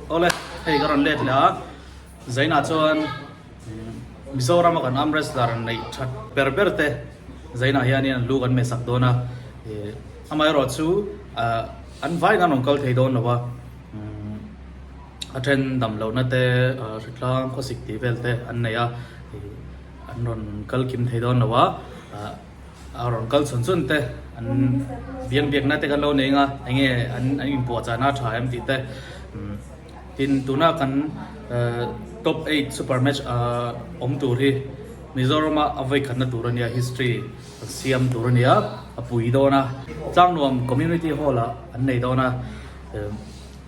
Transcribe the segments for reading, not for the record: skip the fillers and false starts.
Awle, hei ka rawn let leh a, Zainah chuan Mizorama kan arm wrestler neih that ber ber te Zainah hianin an lu kan meh sak dawn a, amaherawh chu an vaiin an rawn kal thei dawn lo a, a then dam lohna te hritlang khawsik tih vel te an nei a, an rawn kal kim thei dawn lo a. A rawn kal chhun chhun te an biang biakna te kan lo nei anga enge an an inpuahchahna a tha em tih te tin tuna kan top eight super match awm tur hi Mizoram a a vawikhatna tur a nia history an siam tur a nia a pui dawn a Tlangnuam community hall ah an nei dawn a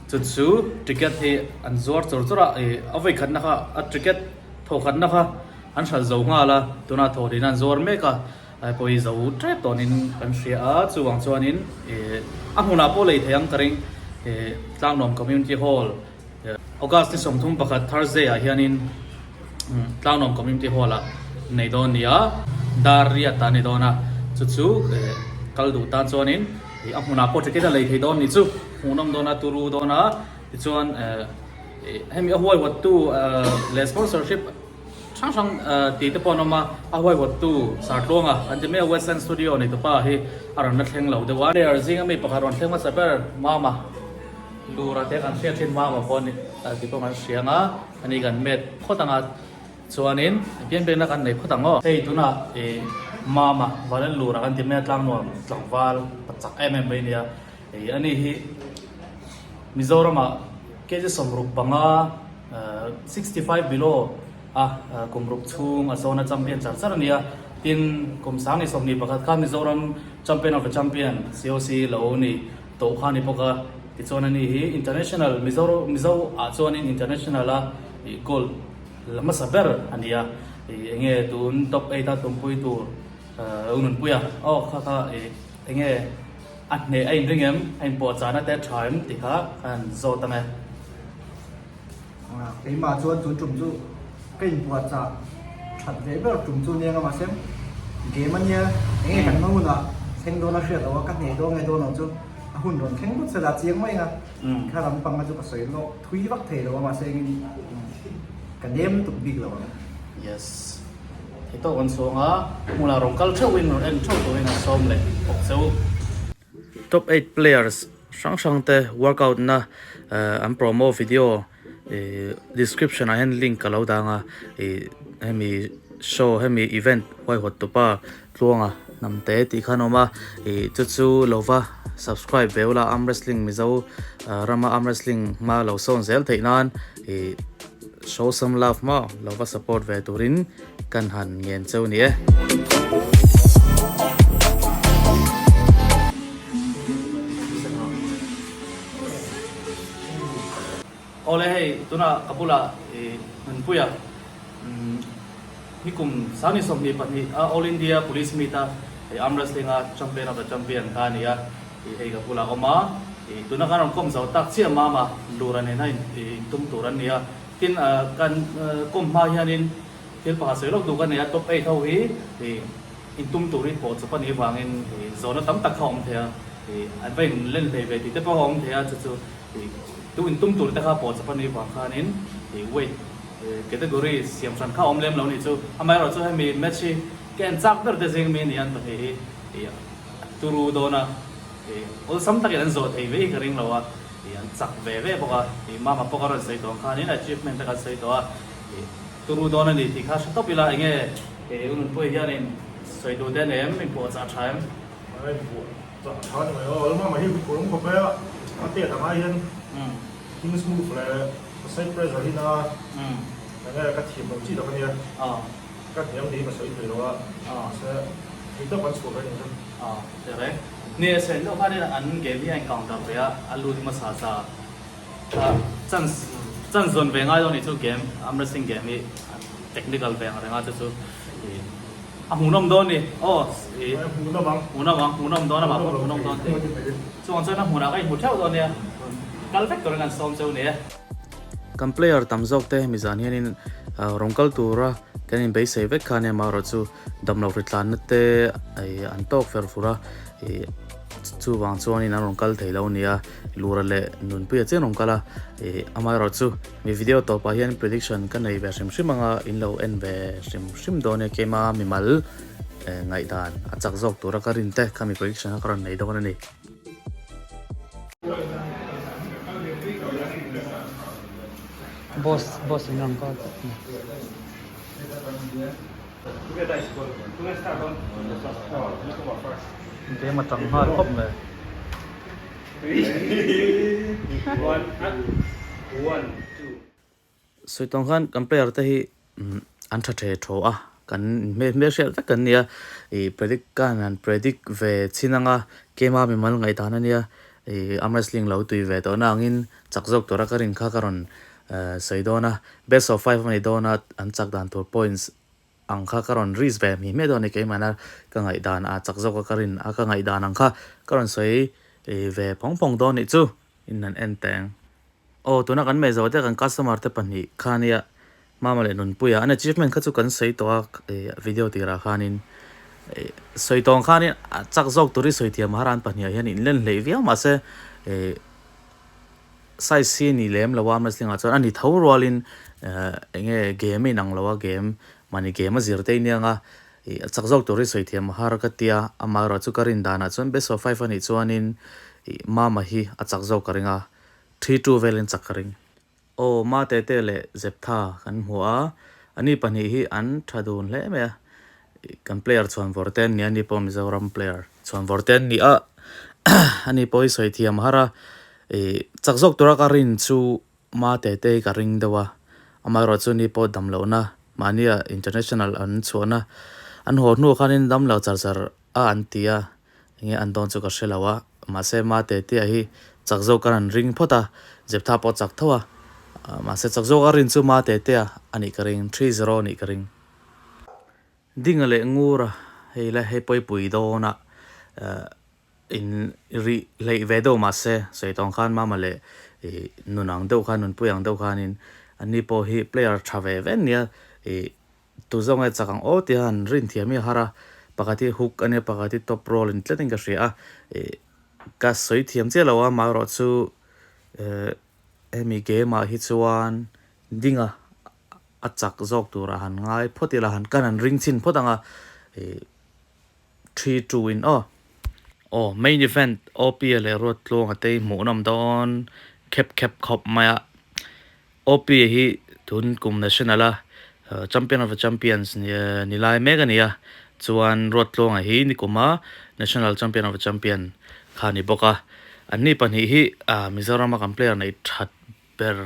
chu chu ticket hi an zuar chur chur a ih a vawikhatna kha a ticket thawhkhatna kha. An hralh zo nghal a, tunah thawhlin an zuar mek a, ai pawh hi zo tep tawnin kan hria a, chuvang chuanin ih a hmunah pawh lei thei ang ka ring ih Tlangnuam Community Hall August ni 31 Thursday ah hianin Tlangnuam Community Hall ah nei dawn ni a, dar riat ah a ni dawn a, chu chu ih kal duh tan chuanin ih a hmunah pawh ticket a lei thei dawn ni chu, hmuhnawm dawn a turu dawn a, tichuan ih hemi a huaihawttu leh sponsorship. Hrang hrang tih te pawh an awm a, a huaihawttu Sartluanga an ti mai a, Westland Studio nei tupa hi a rawn la thleng lo deuh a. Player zinga mi pakhat rawn thleng hmasa ber Mama Lura te kan hriat thin Mama pawh ni tih pawh kan hria ang a, ani kan met phawt ang a, chuanin pianpekna kan nei phawt ang aw. Hei tunah ih Mama Valen Lura kan ti mai a, Tlangnuam tlangval pachak em em mai a nia, ih ani hi Mizoramah kg 65. 65 below a kum ruk chhung a zawna champion char char a ni a, tin kum 2021 khan Mizoram Champion of the Champion, COC, lo ni tawh kha a ni bawk a, tichuan a ni hi International Mizo Mizo ah chuanin International a gold la hmasa ber a ni a, ih enge tun top eight a tumpui tur u Nunpuia aw kha kha ih enge a hneh a inring em a inpuahchahna te a tha em tih kha ka han zawt ang e. Keimah chuan tun tum chu ka inpuahchah that ve ber tum chu nia nga mahse game a nia enge kan hma hunah thleng dawn a hriat loh a ka hneh dawn nge dawn lo chu a hun rawn thleng vut sela chiang mai a kha lampang a chu ka sawi lawk thui vak thei lo a mahse engin ka nem tuk bik lo ang. Yes. Thei tawk an chhuang a, hmunah rawn kal theuhin rawn en theuh turin an sawm leh bawk che u. Top eight players hrang hrang te workout na an promo video ih description ah hian link ka lo dang a ih hemi show hemi event huaihawt tupa Tluanga Hnamte tih khan a awm a ih chu chu lo va subscribe ve ula arm wrestling mizo rama arm wrestling hma lo sawn zel theih nan ih show some love maw lo va support ve turin kan han ngen cheu ni e. Awle hei tunah ka bulah i Nunpuia nikum 2022 a All India Police Meet a hei arm wrestling a champion of the champion kha a ni a i hei ka bulah awm a i tuna kan rawn kawm zo tak chiah mama Lura nena intum tur an ni a tin kan kawm hma hianin thil pakhat sawi lawk duh ka nei a top eight ho hi i intum tur hi pawh chawp a nih avangin i zawhna tam tak kha a awm thei a i an va inlen hlei ve tih te pawh a awm thei a chu chu i tu intum tur te kha pawh chawp a nih avang khanin i weight category siam hran kha a awm lem lo nih chu amaherawhchu hemi match hi ka en chak ber te zing mi a ni an pahnih hi i a turu dawn a i awlsam takin an zawh thei ve hi ka ring lo a i an chak ve ve bawk a i mama pawh ka rawn sawi tawh ang khanin achievement te kan sawi tawh a i turu dawn a ni tih kha hre tawp ila enge i u Nunpuii hianin sawi duh te nem inpuahchah tha em? A inpuahchah tha ni mai aw, mama hi huphurh awm khawp mai a, a tet ang ai hian things move leh side pressure hi na enge ka thiam loh chi tak a nia. Ka hniam niin ka sawi thei lo a, mahse thei tawp an chhuah ve nih chu. Aw, ti reng. Ni a sawi loh khanin an game hi a in counter ve a, a lut hmasa sa kha chance chance zawn ve ngai lo nih chu game arm wrestling game hi technical ve ang reng a chu chu ih a hmuhnawm dawn ni aw ih Hmuhnawm ang. Hmuhnawm ang, hmuhnawm dawn a mah pawh hmuhnawm dawn tih. Chuvang chuan a hmunah ka inhmu theuh dawn nia, kal vek turin an sawm cheu ni e. Kan player tam zawk te hemi zan hianin rawn kal tura kan inbeisei vek kha ania amaherawh chu damlo hritlanna te an tawk fer fur a ih. Chuvang chuanin an rawn kal thei lo a nia, Lura leh Nunpuia chiah an rawn kal a, ih amaherawhchu mi video tawpah hian prediction ka nei ve hrim hrim anga in lo en ve hrim hrim dawn e keima mimal ngaihdan a chak zawk tura ka rin te kha mi prediction kha ka rawn nei dawn a ni. Boss boss in rawn call tlat mai. Game a tang nghal khawp mai. Sawi tawng khan kan player te hi an tha the thaw a, kan hmel hriat vek kan nia, ih predict khan an predict ve chin anga game a mimal ngaihdan a nia, ih arm wrestling lo tui ve tawh na angin chak zawk tura ka rin kha ka rawn sawi dawn a, best of five a ni dawn a an chak dan tur points ang kha ka rawn risk ve hmi hmiah dawn a ni keimahna ka ngaihdan a chak zawk a ka rin a ka ngaihdan ang kha ka rawn sawi ve phawng phawng dawn nih chu in han en teng. Aw tuna kan meh zawh te kan customer te pahnih kha nia Mama leh Nunpuia an achievement kha chu kan sawi tawh a video tirah khanin sawi tawng khanin a chak zawk tur hi sawi thiam a har a an pahnih ah hian inlen hleih viau mahse size hi a ni lem lo a arm wrestling ah chuan a ni tho rualin eng nge game a inang lo a game mahni game a zir te ania ang a ih a chak zawk tur hi sawi thiam a har ka tia amaherawh chu ka rin danah chuan best of five a nih chuanin ih mama hi a chak zawk ka ring a 3-2 velin chak ka ring. Aw Matete leh Zeptha kan hmu a ani pahnih hi an tha dun hle mai a kan player chhuanvawr te an ni a ani pawh Mizoram player chhuanvawr te an ni a ani pawh hi sawi thiam a har a ih chak zawk tura ka rin chu Matete hi ka ring deuh a amaherawhchu ani pawh dam lohna mahnia international an chhuahna an haw hnuah khanin dam lo char char a an ti a enge an dawn chu ka hre lo a mahse mate tia hi chak zawk ka rawn ring phawt a Jeptha pawh chak tho a mahse chak zawk a rin chu mate tia a nih ka ring 3-0 a nih ka ring. Dinga leh Ngura hei la hei pawipui dawn a in rih hleih ve deuh mahse sawi tawng khan mama leh ih nun ang deuh khan nunpui ang deuh khanin anni pawh hi player tha ve ve an nia ih Tu zawng nge chak ang aw tia han rin thiam hi a har a, pakhat hi hook a nia pakhat hi top roll in tlat in ka hria a, ih ka sawi thiam chiah lo a amaherawh chu eh hemi game ah hi chuan dinga a chak zawk turah han ngai phawt ila han kan han ring chhin phawt ang a ih 3-2 in aw. Aw main event OP leh Ruattluanga te hi hmuhnawm dawn khep khep khawp mai a. OP hi tun kum national a champion of the champions ni lai mek a ni a, chuan Ruattluanga hi nikum a national champion of the champion kha a ni bawk a, anni pahnih hi Mizoram a kan player neih that ber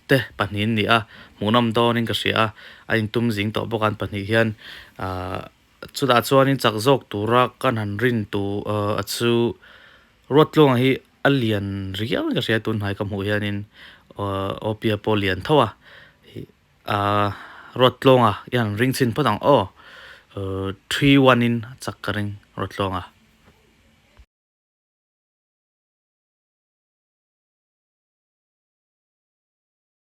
te pahnih an ni a, hmuhnawm dawnin ka hria a, a intum zing tawh bawk a an pahnih hian chutah chuanin chak zawk tura kan han rin tu a chu Ruattluanga hi a lian riau in ka hria tun hnai ka hmuh hianin Awpia pawh lian tho a ahh Ruattluanga hian ring chhin phawt ang aw 3-1 in a chak ka ring Ruattluanga.